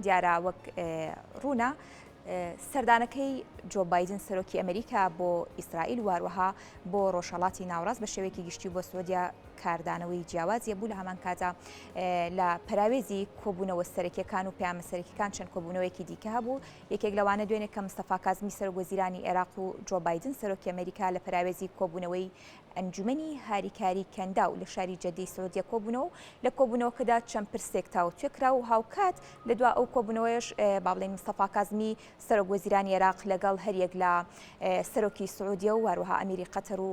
دیارە وەک ڕوونە سەردانەکەی جۆ بایدن سەرۆکی ئەمریکا بۆ ئیسرائیل و هەروەها بۆ ڕۆژهەڵاتی ناوەڕاست بە شێوەیەکی گشتی بۆ سعودیە کاردانەوەی جیاوازیە بوو لە هەمان کاتا لە پەراوێزی کۆبوونەوە سەرەکیەکان و پەیامە سەرەکیەکان چەند کۆبوونەوەیەکی دیکە هەبوو یەکێک لەوانە دوێنێ کە مستەفا کازمی سەرۆک وەزیرانی عێراق و جۆ بایدن سەرۆکی ئەمریکا لە پەراوێزی کۆبوونەوەی ئەنجومەنی هاریکاری کەنداو لە شاری جەدەی سعودیە کۆبوونەوە و لە کۆبوونەوەکەدا چەند پرسێک تاوتوێ کرا و هاوکات لە دوا ئەو کۆبوونەوەیش با بڵێین مستەفا کازمی سەرۆک وەزیرانی عێراق لەگەڵ هەریەک لە سەرۆکی سعودیە و هەروەها ئەمیری قەتەر و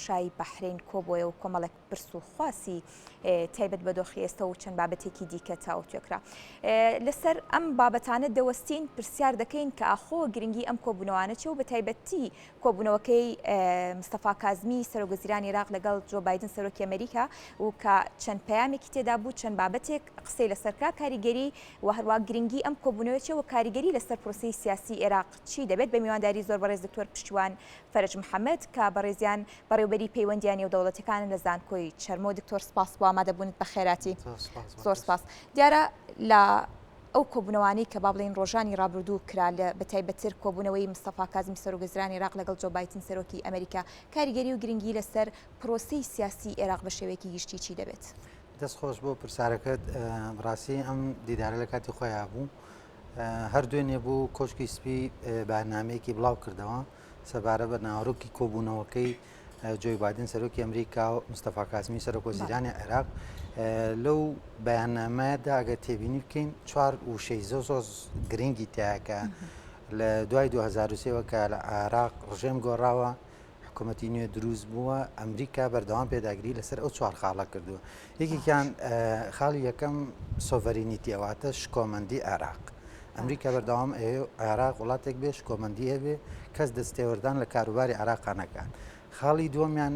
شای بەحرەین کۆبۆیە و کۆمەڵێک پرس و خواسی تایبەت بە دۆخی ئێستا و چەند بابەتێکی دیکە تاوتوێ کرا. لەسەر ئەم بابەتانە دەوەستین پرسیار دەکەین کە ئاخۆ گرنگی ئەم کۆبوونەوانە چیە و بە تایبەتی کۆبوونەوەکەی مستەفا کازمی سەرۆک وەزیرانی عێراق لەگەڵ جۆ بایدن سەرۆکی ئەمریکا و کە چەند پەیامێکی تێدا بوو چەند بابەتێک قسەی لەسەر کرا کاریگەری و هەروە گرنگی ئەم کۆبوونەوە چیە و کاریگەری لەسەر پرۆسەی سیاسی عێراق چی دەبێت بە میوانداری زۆر بەڕێز دکتۆر پشتیوان فەرەج محەمەد کە بەڕێزیان بەڕێوبەری پەیوەندییە نێودەوڵەتیەکانن لە زانکۆی چەرمۆ. دکتۆر سپاس بۆ ئامادەبوونت بەخێراتی. زۆر سپاس. دیارە لە ئەو کۆبوونەوانەی کە با بڵێین ڕۆژانی ڕابردوو کرا لە بەتایبەتتر کۆبوونەوەی مستەفا کازمی سەرۆک وەزیرانی عێراق لەگەڵ جۆ بایدن سەرۆکی ئەمریکا کاریگەری و گرنگی لەسەر پرۆسەی سیاسی عێراق بە شێوەیەکی گشتی چی دەبێت؟ دەست خۆش بۆ پرسیارەکەت. بەڕاستی ئەم دیدارە لە کاتی خۆیا بوو. هەر دوێنێ بوو کۆشکی سپی بەیاننامەیەکی بڵاو کردەوە سەبارە بە ناوەرۆکی کۆبوونەوەکەی جۆی بادن سەرۆکی ئەمریکا و مستەفا کازمی سەرۆک وەزیرانی عێراق لەو بەیاننامەیەدا ئەگەر تێبینی بکەین چوار وشەی زۆر زۆر گرنگی تایەکە لە دوای 2023 کە لە عێراق ڕژێم گۆڕاوە حکوومەتی نوێ دروست بووە ئەمریکا بەردەوام پێداگری لەسەر ئەو چوار خاڵە کردووە یەکێکیان خاڵی یەکەم sovereignty واتە شکۆمەندی عێراق ئەمریکا بەردەوام عێراق وڵاتێک بێ شکۆمەندی هەبێ کەس دەستێوەردان لە کاروباری عێراقا نەکات خاڵی دووەمیان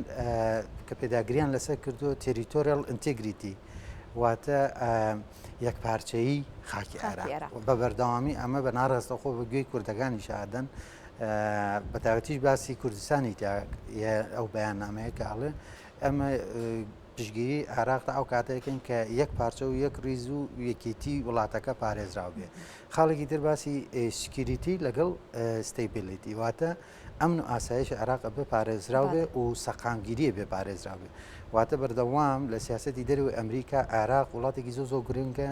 کە پێداگریان لەسەر کردووە territorial integrity واتە یەکپارچەیی خاکی عێراق بە بەردەوامی ئەمە بە ناڕاستەخۆ بە گوێی کوردەکانی شادن بە تایبەتیش باسی کوردستانی ئەو بەیاننامەیە کە ئەڵێ ئەمە پشتگیری عێراق تا ئەو کاتەیەکەین کە یەک پارچە و یەک ڕیز و یەکێتی وڵاتەکە پارێزراو بێ. خاڵێکی تر باسی security لەگەڵ stability واتە ئەمن و ئاسایش عێراق ئەبێ پارێزراو بێ و سەقامگیریە بێ پارێزراو بێ. واتە بەردەوام لە سیاسەتی دەرەوەی ئەمریکا عێراق وڵاتێکی زۆر زۆر گرنگە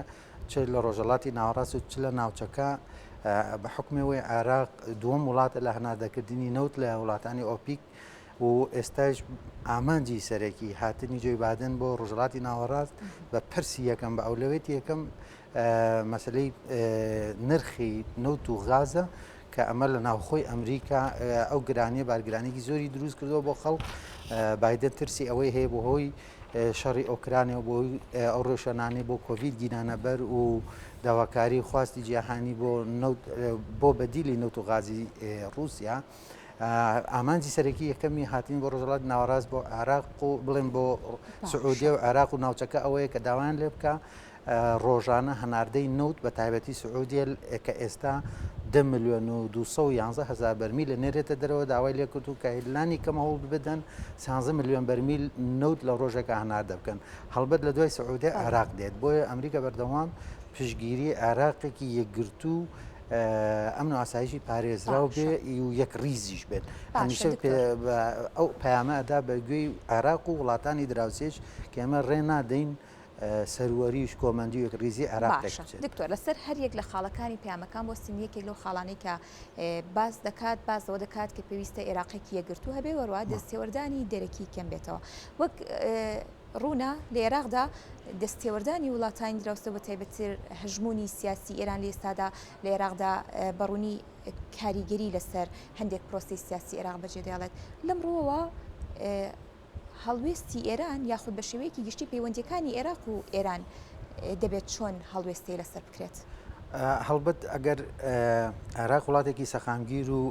چ لە ڕۆژهەڵاتی ناوەڕاست و چ لە ناوچەکە بە حوکمەوەی عێراق دووەم وڵاتە لە هەناردەکردنی نەوت لە وڵاتانی ئۆپیک و ئێستاش ئامانجی سەرەکی هاتنی جۆی بادن بۆ ڕۆژهەڵاتی ناوەڕاست بە پرسی یەکەم بە ئەولەوێتی یەکەم مەسلەی نرخی نەوت و غازە کە ئەمە لە ناوخۆی ئەمریکا ئەو گرانیە بارگرانێکی زۆری دروست کردووە بۆ خەڵک بایدن ترسی ئەوەی هەیە بۆ هۆی شەڕی ئۆکرانیا و بۆ ئەو ڕێوشوێنانەی بۆ کۆڤید گیرانە بەر و داواکاری خواستی جیهانی بۆ بۆ بەدیلی نەوت و غازی ڕووسیا ئامانجی سەرەکی یەکەمی هاتنی بۆ ڕۆژهەڵاتی ناوەڕاست بۆ عێراق و بڵێن بۆ سعودیە و عێراق و ناوچەکە ئەوەیە کە داوایان لێ بکە ڕۆژانە هەناردەی نەوت بە تایبەتی سعودیە کە ئێستا 10 ملیۆن و 211 هزار بەرمیل لە نێرێتە دەرەوە داوای لێکردو کە لانی کەم هەوڵ بدەن 13 ملیۆن بەرمیل نەوت لە ڕۆژێکا هەناردە بکەن هەڵبەت لە دوای سعودیە عێراق دێت بۆیە ئەمریکا بەردەوام پشتگیری عێراقێکی یەکگرتوو ئەمن و ئاسایشی پارێزراو بێ و یەک ڕیزیش بێت هەمیشە ئەو پەیامە ئەدا بە گوێی عێراق و وڵاتانی دراوسێش کە ئێمە ڕێ نادەین سەروەری و شکۆمەندی و یەکڕیزی عێراق تێک باشە دکتۆر لەسەر هەر یەک لە خاڵەکانی پەیامەکان بۆستین یەکێک لەو خاڵانەی کە باس دەکات باس لەوە دەکات کە پێویستە عێراقێکی یەکگرتوو هەبێ وەروە دەستێوەردانی دەرەکی کەم بێتەوە وەک ڕوونە لە عێراقدا دەستێوەردانی وڵاتانی دراوسێ بە تایبەتتر هەژموونی سیاسی ئێران لە ئێستادا لە عێراقدا بەڕوونی کاریگەری لەسەر هەندێک پرۆسەی سیاسی عێراق بەجێدێڵێت لەم ڕووەوە هەڵوێستی ئێران یاخود بە شێوەیەکی گشتی پەیوەندییەکانی ئێراق و ئێران دەبێت چۆن هەڵوێستەی لەسەر بکرێت؟ هەڵبەت ئەگەر عێراق وڵاتێکی سەقامگیر و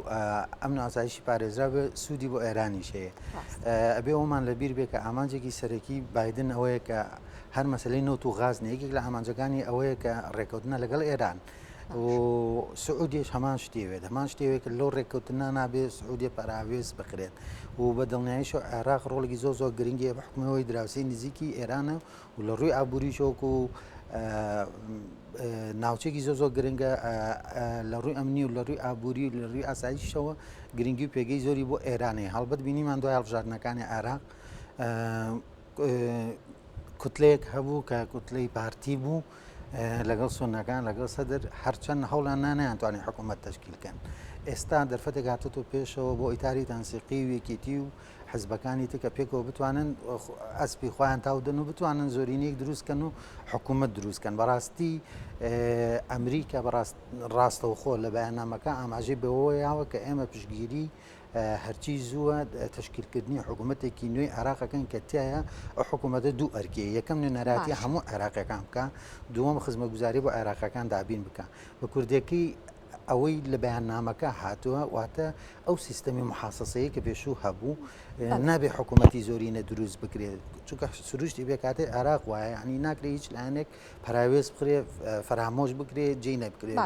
ئەمن و ئاسایشی پارێزراو بێ سوودی بۆ ئێرانیش هەیە. ئەبێ ئەومان لەبیر بێ کە ئامانجێکی سەرەکی بایدن ئەوەیە کە هەر مەسلەی نەوت و غاز نیە یەکێک لە ئامانجەکانی ئەوەیە کە ڕێککەوتنە لەگەڵ ئێران و سعودیش هەمان شتێوێت هەمان شتێوێت کە لەو ڕێککەوتنە نابێ سعودیە پەراوێز بخرێت و بە دڵنیاییشەوە عێراق ڕۆڵێکی زۆر زۆر گرنگی هەیە بە حوکمەوەی دراوسێی نزیکی ئێرانە و لە ڕووی ئابووریشەوە وەکو ناوچێکی زۆر زۆر گرنگە لە ڕووی ئەمنی و لە ڕووی ئابووری و لە ڕووی ئاسایشەوە گرنگی و پێگەی زۆری بۆ ئێرانەیە هەڵبەت بینیمان دوای هەڵبژاردنەکانی عێراق کوتلەیەک هەبوو کە کوتلەی پارتی بوو لەگەڵ سونەکان لەگەڵ سەدر هەرچەند هەوڵیان نانیانتوانی حکوومەت تەشکیلکەن ئێستا دەرفەتێک هاتۆتە پێشەوە بۆ ئیتاری تەنسیقی و یەکێتی و حزبەکانی تر کە پێکەوە بتوانن ئەسپی خۆیان تاودەن و بتوانن زۆرینەیەک دروستکەن و حکوومەت دروستکەن بەڕاستی ئەمریکا بەڕاست ڕاستەوخۆ لە بەیاننامەکە ئاماژەی بەوە یاوە کە ئێمە پشگیری هەرچی زووە تەشکیلکردنی حکوومەتێکی نوێی عێراقەکەن کە تایە ئەو حکوومەتە دوو ئەرکێ یەکەم نوێنەراتی هەموو عێراقیەکان بکە دووەم خزمەتگوزاری بۆ عێراقەکان دابین بکە بە کوردەکەی ئەوەی لە بەیاننامەکە هاتووە واتە ئەو سیستەمی محاسەسەیە کە پێشوو هەبوو نابێ حکوومەتی زۆرینە دروست بکرێت چونکە سروشتی پێکهاتەی عێراق وایە یعنی ناکرێ هیچ لایەنێک پەراوێز بخرێ فەرامۆش بکرێ جێی نەبکرێت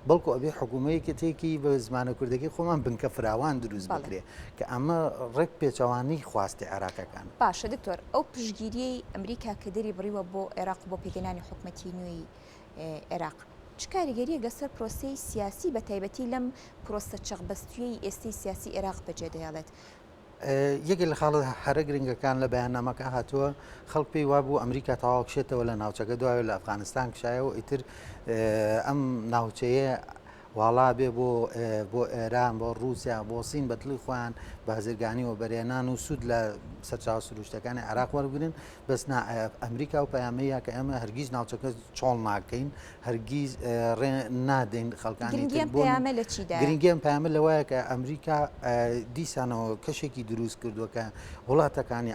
بەڵکو ئەبێ حکوومەیەکێتێکی بە زمانە کوردەکەی خۆمان بنکە فراوان دروست بکرێ کە ئەمە ڕێک پێچەوانەی خواستی عێراقەکان. باشە دکتۆر ئەو پشتگیریەی ئەمریکا کە دەری بڕیوە بۆ عێراق و بۆ پێکهێنانی حکومەتی نوێی عێراق چ کاریگەرییەک لەسەر پرۆسەی سیاسی بە تایبەتی لەم پرۆسە چەقبەستوویەی ئێستەی سیاسی عێراق بەجێدەهێڵێت؟ یەکێک لە خاڵە هەرە گرنگەکان لە بەیاننامەکە هاتووە، خەڵک پێی وابوو ئەمریکا تەواو کشێتەوە لە ناوچەکە دوای لە ئەفغانستان کشایەوە ئیتر ئەم ناوچەیە واڵا بێ بۆ بۆ ئێران بۆ ڕووسیا بۆ سین بە دڵی خۆیان بازرگانی و بەرێنان و سوود لە سەرچاوە سروشتەکانی عێراق وەربگرن بەس نا ئەمریکا و پەیامەیە کە ئێمە هەرگیز ناوچەکە چۆڵ ناکەین هەرگیز ڕێ نادەین خەڵکانی گرنگی ئەم پەیامە لە چیدایە؟ گرنگی ئەم پەیامە لەوەیە کە ئەمریکا دیسانەوە کەشێکی دروست کردووە کە وڵاتەکانی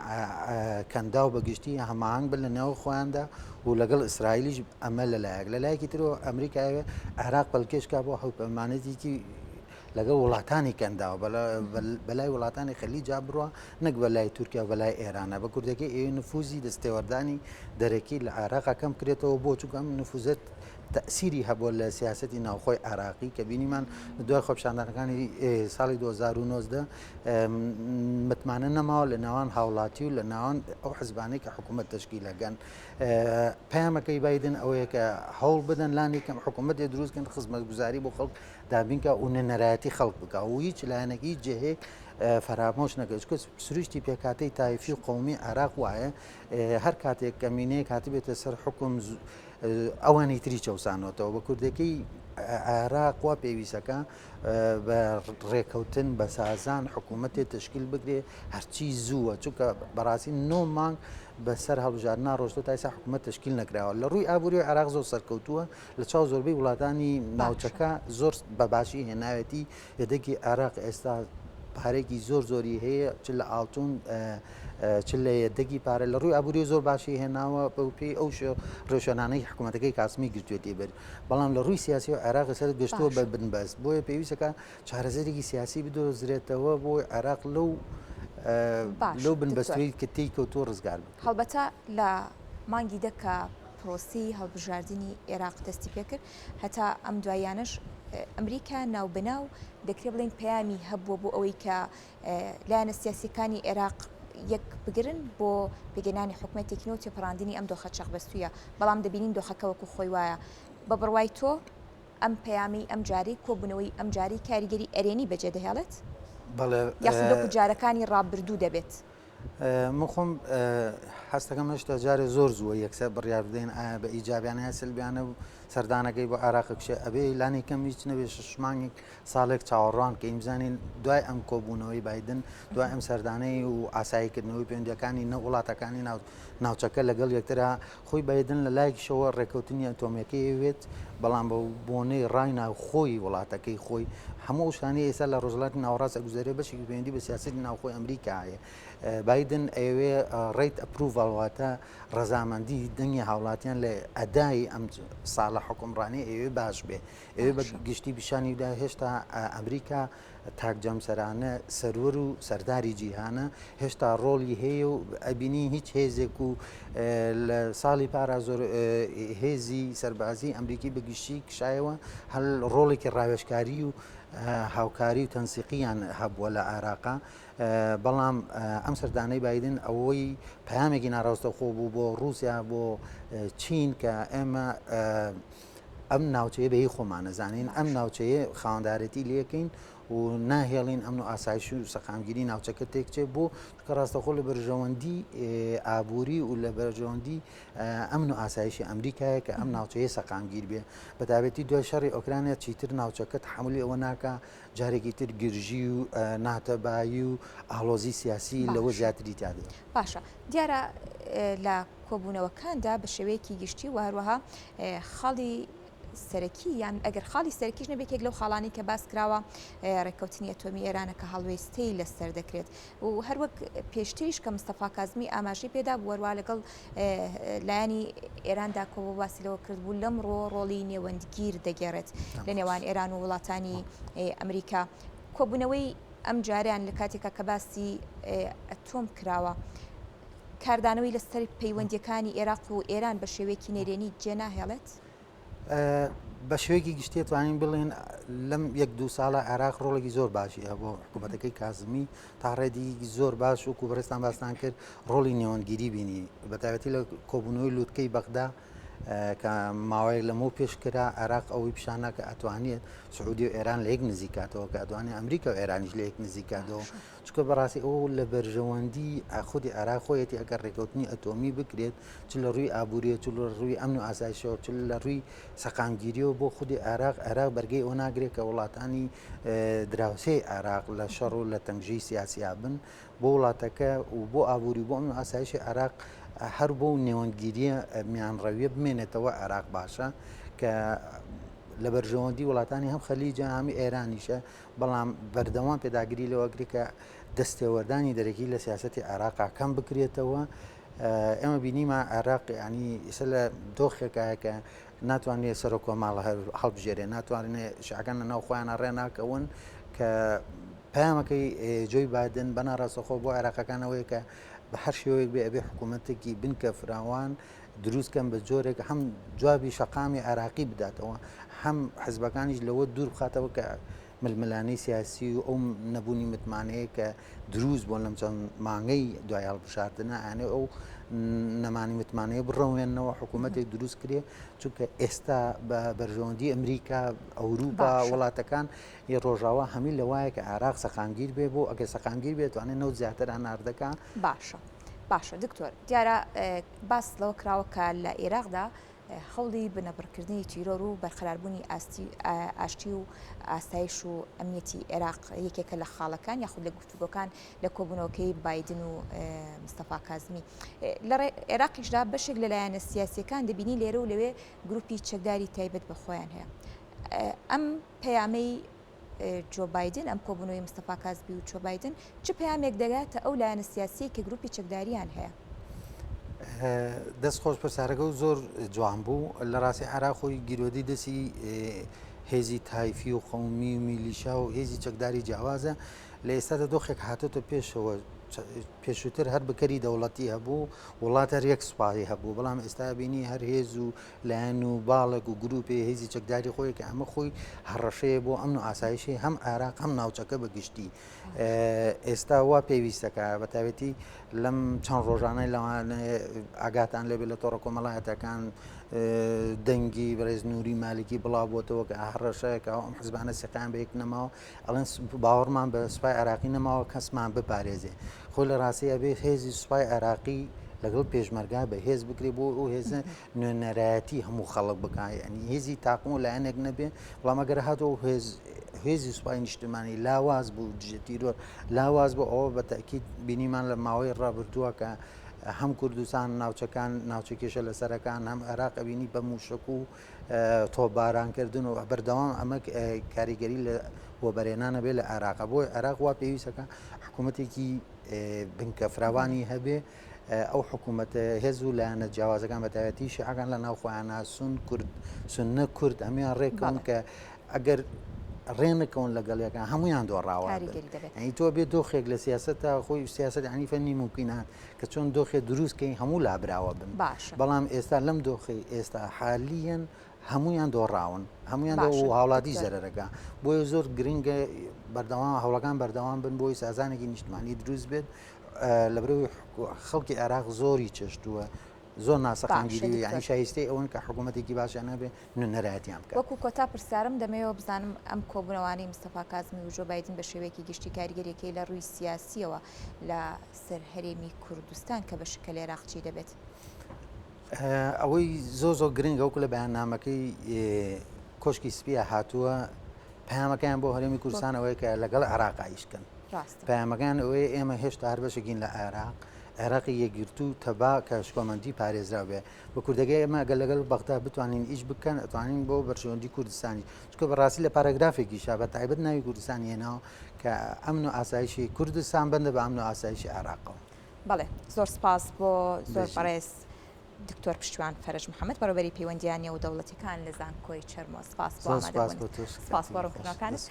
کەنداو بە گشتی هەماهەنگ بن لە نێو خۆیاندا و لەگەڵ ئیسرائیلیش ئەمە لەلایەک لەلایەکی ترەوە ئەمریکا ئەوێ عێراق پەلکێشکا بۆ هاوپەیمانێتیکی لەگەڵ وڵاتانی کەنداو بەلای وڵاتانی خەلیجا بڕوا نەک بەلای تورکیا و بەلای ئێرانە بە کوردەکەی ئەوێ نفوزی دەستێوەردانی دەرەکی لە عێراقا کەم کرێتەوە بۆ چونکە ئەم نفوزە تەئسیری هەبووە لە سیاسەتی ناوخۆی عێراقی کە بینیمان دوای خۆپیشاندانەکانی ساڵی 2019 متمانە نەماوە لە نێوان هاوڵاتی و لە نێوان ئەو حزبانەی کە حکوومەت تەشکیلەکەن پەیامەکەی بایدن ئەوەیە کە هەوڵ بدەن لانی کەم حکوومەتێ دروستکەن خزمەتگوزاری بۆ خەڵک دابین کا و نوێنەرایەتی خەڵک بکا و هیچ لایەنێک هیچ جێهێک فەرامۆش نەکرێت چونکە سروشتی پێکهاتەی تایفی و قەومی عێراق وایە هەر کاتێک کەمینەیەک هاتبێتە سەر حکوم ئەوانی تری چەوسانەوەتەوە بە کوردەکەی عێراق وا پێویستەکە بە ڕێکەوتن بە سازان حکوومەتێ تشکیل بگرێ هەرچی زووە چونکە بەڕاستی نۆ مانگ بەسەر هەڵبژاردنا ڕۆشتۆ تا ئێستا حکوومەت تشکیل نەکراوە لە ڕووی ئابووری عێراق زۆر سەرکەوتووە لە چاو زۆربەی وڵاتانی ناوچەکە زۆر بە باشی هێناوێتی یەدەگی عێراق ئێستا پارێکی زۆر زۆری هەیە چ لە ئاڵتون چ لە یەدەگی پارە لە ڕووی ئابووری زۆر باشی هێناوە بە پێی ئەو ڕێوشوێنانەی حکوومەتەکەی کاسمی گرتوێتی بەر بەڵام لە ڕووی سیاسی و عێراق سەر گەشتووە بە بنبەست بۆیە پێویستەکە چارەسەرێکی سیاسی بدۆزرێتەوە بۆ عێراق لەو لەو بنبەستوی کە تێی کەوتووە ڕزگار بکرێت. هەڵبەتە لە مانگی دە کە پرۆسەی هەڵبژاردنی ئێراق دەستی پێکرد، هەتا ئەم دواییانەش ئەمریکا ناوبەناو دەکرێت بڵێین پەیامی هەبووە بۆ ئەوەی کە لایەنە سیاسیەکانی ئێراق یەک بگرن بۆ پێکهێنانی حکومەتێکی نوێ و تێپەڕاندنی ئەم دۆخە چەقبەستوویە، بەڵام دەبینین دۆخەکە وەکو خۆی وایە. بە بڕوای تۆ ئەم پەیامەی ئەمجارەی کۆبوونەوەی ئەمجارەی کاریگەری ئەرێنی بەجێدەهێڵێت؟ بەڵێ. یاخود وەکو جارەکانی ڕابردوو دەبێت؟ من خۆم هەستەکەم هێشتا جارێ زۆر زووە یەکسەر بڕیار بدەین ئایا بە ئیجابیانە یا سلبیانە و سەردانەکەی بۆ عێراق کشێ ئەبێ لانی کەم هیچ نەبێ شش مانگێک ساڵێک چاوەڕوان کەین بزانین دوای ئەم کۆبوونەوەی بایدن دوای ئەم سەردانەی و ئاساییکردنەوەی پەیوەندیەکانی نە وڵاتەکانی ناوچەکە لەگەڵ یەکترا خۆی بایدن لە لایەکیشەوە ڕێککەوتنی ئەتۆمیەکەی ئەوێت بەڵام بە بۆنەی ڕای ناوخۆی وڵاتەکەی خۆی هەموو ئەو شتانەی ئێستا لە ڕۆژهەڵاتی ناوەڕاست ئەگوزەرێ بەشێکی پەیوەندی بە سیاسەتی ناوخۆی ئەمریکا هەیە بایدن ئەیەوێ ڕیت approval واتە ڕەزامەندی دەنگی هاوڵاتیان لە ئەدای ئەم ساڵە حکومڕانی ئەیەوێ باش بێ ئەوێ بە گشتی پیشانی دا هێشتا ئەمریکا تاک جەمسەرانە سەروەر و سەرداری جیهانە هێشتا ڕۆڵی هەیە و ئەبینی هیچ هێزێک و لە ساڵی پارا زۆر هێزی سەربازی ئەمریکی بە گشتی کشایەوە هەل ڕۆڵێکی ڕاوێژکاری و هاوکاری و تەنسیقیان هەبووە لە عێراقا بەڵام ئەم سەردانەی بایدن ئەوەی پەیامێکی ناڕاستەوخۆ بوو بۆ ڕووسیا بۆ چین کە ئێمە ئەم ناوچەیە بە هی خۆمانە زانین ئەم ناوچەیە خاوەندارێتی لێکەین و ناهێڵین ئەمن و ئاسایش و سەقامگیری ناوچەکە تێکچێ بۆ چونکە ڕاستەخۆ لە بەرژەوەندی ئابووری و لە بەرژەوەندی ئەمن و ئاسایشی ئەمریکایە کە ئەم ناوچەیە سەقامگیر بێ بەتابەتی دوای شەڕی ئۆکرانیا چیتر ناوچەکە تحملی ئەوە ناکە جارێکی تر گرژی و ناتەبایی و ئاڵۆزی سیاسی لەوە زیاتری تیا دێ. باشە دیارە لە کۆبوونەوەکاندا بە شێوەیەکی گشتی و هەروەها خاڵی سەرەکی یان ئەگەر خاڵی سەرکیش نەبێت یەکێک لەو خاڵانی کە باس کراوە ڕێککەوتنی ئەتۆمی ئێرانە کە هەڵوێستەی لەسەر دەکرێت و هەروەک پێشتریش کە مستەفا کازمی ئاماژەی پێدا بوو هەروە لەگەڵ لایەنی ئێراندا کۆبوو باسی لەوە کرد بوو لەم ڕۆ ڕۆڵی نێوەندگیر دەگێڕێت لە نێوان ئێران و وڵاتانی ئەمریکا کۆبوونەوەی ئەم جاریان لە کاتێکا کە باسی ئەتۆم کراوە کاردانەوەی لەسەر پەیوەندیەکانی ئێراق و ئێران بە شێوەیەکی نەرێنی جێناهێڵێت؟ بە شێوەیەکی گشتی توانین بڵێن لەم یەک دوو ساڵە عێراق ڕۆڵێکی زۆر باشی هەبوو حکوومەتەکەی کازمی تا ڕێدی زۆر باش وەکو بەڕێزتان باستان کرد ڕۆڵی نێوەندگیری بینی بە تایبەتی لە کۆبوونەوەی لوتکەی بەغدا کە ماوەیەک لەمەو پێش کرا عێراق ئەوەی پیشاندا کە ئەتوانێت سعودی و ئێران لە یەک نزیکاتەوە کە ئەتوانێت ئەمریکا و ئێرانیش لە یەک نزیکاتەوە چونکە بەڕاستی ئەو لە بەرژەوەندی خودی عێراق خۆیەتی ئەگەر ڕێکەوتنی ئەتۆمی بکرێت چ لە ڕووی ئابووریە چ لە ڕووی ئەمن و ئاسایشەوە چ لە ڕووی سەقامگیریەوە بۆ خودی عێراق عێراق بەرگەی ئەوە ناگرێت کە وڵاتانی دراوسێی عێراق لە شەڕ و لە تەنگژەی سیاسیا بن بۆ وڵاتەکە و بۆ ئابووری بۆ ئەمن و ئاسایشی عێراق هەر بۆ نێوەندگیریە میانڕەویە بمێنێتەوە عێراق باشە کە لە بەرژەوەندی وڵاتانی هەم خەلیجە هەم ئێرانیشە بەڵام بەردەوام پێداگری لەوە کرد کە دەستێوەردانی دەرەکی لە سیاسەتی عێراقا کەم بکرێتەوە. ئێمە بینیمان عێراق ینی ئیسە لە دۆخێکایە کە ناتوانێت سەرۆک کۆماڵ هەڵبژێرێ ناتوانێت شعەکان لە ناو خۆیانە ڕێ ناکەون کە پەیامەکەی جۆی بادن بە ناڕاستەخۆ بۆ عێراقەکانەوەی کە بە هەر شێوەیەک بێ ئەبێ حکوومەتێکی بنکە فراوان دروست کەن بە جۆرێک هەم جوابی شەقامی عێراقی بداتەوە هەم حزبەکانیش لەوە دوور بخاتەوە کە ململانێی سیاسی و ئەو نەبوونی متمانەیە کە دروست بوون لەم چەند مانگەی دوای هەڵبژاردنە ئەیانێ ئەو نەمانی متمانەیە بڕەوێنەوە حکوومەتێک دروست کرێ چونکە ئێستا بە بەرژەوەندی ئەمریکا ئەوروپا وڵاتەکان ی ڕۆژاوا هەمی لەوایە کە عێراق سەقامگیر بێ بۆ ئەگەر سەقامگیر بێت توانێت نەوت زیاتر هەناردەکە باشە باشە دکتۆر دیارە باس لەوە کراوە کە لە ئێراقدا هەوڵی بنەبڕکردنی تیرۆر و بەرقەراربوونی ئاشتی و ئاسایش و ئەمنیەتی ئێراق یەکێکە لە خاڵەکان یاخود لە گفتوگۆکان لە کۆبوونەوەکەی بایدن و مستەفا کازمی. لە ئێراقیشدا بەشێک لە لایەنە سیاسیەکان دەبینی لێرە و لەوێ گروپی چەکداری تایبەت بە خۆیان هەیە. ئەم پەیامەی جۆ بایدن، ئەم کۆبوونەوەی مستەفا کازمی و جۆ بایدن چ پەیامێک دەگاتە ئەو لایەنە سیاسیەی کە گروپی چەکداریان هەیە؟ دەست خۆش پرسیارەکە و زۆر جوان بوو لە ڕاستی عێراق خۆی گیرۆدەی دەستی هێزی تایفی و قەومی و میلیشا و هێزی چەکداری جیاوازە لە ئێستادا دۆخێک هاتۆتە پێشەوە پێشووتر هەر بکەری دەوڵەتی هەبوو وڵات هەر یەک سوپایی هەبوو بەڵام ئێستا بینی هەر هێز و لایەن و باڵێک و گروپێ هێزی چەکداری خۆی کە ئەمە خۆی هەڕەشەیە بۆ ئەمن و ئاسایشی هەم عێراق هەم ناوچەکە بە گشتی ئێستا وا پێویستەکە بە تایبەتی لەم چەند ڕۆژانەی لەوانەیە ئاگاتان لێبێ لە تۆڕە کۆمەڵایەتەکان دەنگی بەڕێز نوری مالکی بڵاو بۆتەوە کە هەڕەشەیەکە ئەم حزبانە سیقیان بە یەک نەماوە ئەڵێن باوەڕمان بە سوپای عێراقی نەماوە کەسمان بپارێزێ خۆی لە ڕاستی ئەبێ هێزی سوپای عێراقی لەگەڵ پێشمەرگا بە هێز بکرێ بۆ ئەو هێزە نوێنەرایەتی هەموو خەڵک بکا یعنی هێزی تاقم و لایەنێک نەبێ بەڵام ئەگەر هاتەوە هێز هێزی سوپای نیشتمانی لاواز بوو دژە تیرۆر لاواز بۆ ئەوە بە تاکیید بینیمان لە ماوەی ڕابردووە کە هەم کوردستان ناوچەکان ناوچە کێشە لەسەرەکان هەم عێراق ئەبینی بە موشک و تۆپبارانکردن و بەردەوام ئەمە کاریگەری لە وەبەرێنانە بێ لە عێراق بۆی عێراق وا پێویستەکە حکوومەتێکی بنکە فراوانی هەبێ ئەو حکوومەتە هێز و لایەنە جیاوازەکان بە تایبەتی شیعەکان لە ناو خۆیانە سون کورد سوننە کورد هەموویان ڕێکەون کە ئەگەر ڕێ نەکەون لەگەڵ یەکان هەمویان دۆڕاوە یعنی تۆ بێ دۆخێک لە سیاسەتە خۆی سیاست عنی فەنی ممکنات کە چۆن دۆخێ دروستکەین هەموو لابراوە بن باشە بەڵام ئێستا لەم دۆخی ئێستا حالیەن هەمویان دۆڕاون هەمویان دۆ و هاوڵاتی زەرەرەکە بۆیە زۆر گرنگە بەردەوام هەوڵەکان بەردەوام بن بۆی سازانێکی نیشتمانی دروست بێت لەبەرئەوەی خەڵکی عێراق زۆری چەشتووە. زۆر ناسەقامگیری و یانی شایستەی ئەوەن کە حکوومەتێکی باشیان هەبێ نوێنەرایەتیان بکات. وەکو کۆتا پرسیارم دەمەوێ بزانم ئەم کۆبوونەوانەی مستەفا کازمی و جۆ بایدن بە شێوەیەکی گشتی کاریگەریەکەی لە ڕووی سیاسیەوە لە سەر هەرێمی کوردستان کە بەشکە لە عێراق چی دەبێت؟ ئەوەی زۆر زۆر گرنگە وەکو لە بەیاننامەکەی کۆشکی سپیە هاتووە پەیامەکەیان بۆ هەرێمی کوردستان ئەوەیە کە لەگەڵ عێراق ئیشکەن پەیامەکان ئەوەیە ئێمە هێشتا هەر بەشێکین لە عێراق عێراقی یەکگرتوو تەبا کە شکۆمەندی پارێزراو بێ بە کوردەکەی ئێمە ئەگەر لەگەڵ بەغدا بتوانین ئیش بکەن ئەتوانین بۆ بەرژەوەندی کوردستانی چونکە بەڕاستی لە پاراگرافێکیشا بە تایبەت ناوی کوردستانی هێناوە کە ئەمن و ئاسایشی کوردستان بەندە بە ئەمن و ئاسایشی عێراقەوە. بەڵێ زۆر سپاس بۆ زۆر بەڕێز دکتۆر پشتیوان فەرەج محەمەد بەڕێوەبەری پەیوەندییە نێودەوڵەتیەکان لە زانکۆی چەرمۆ سپاس بۆ ئامادەبوونت سپاس بۆ ڕوونکردنەوەکانت.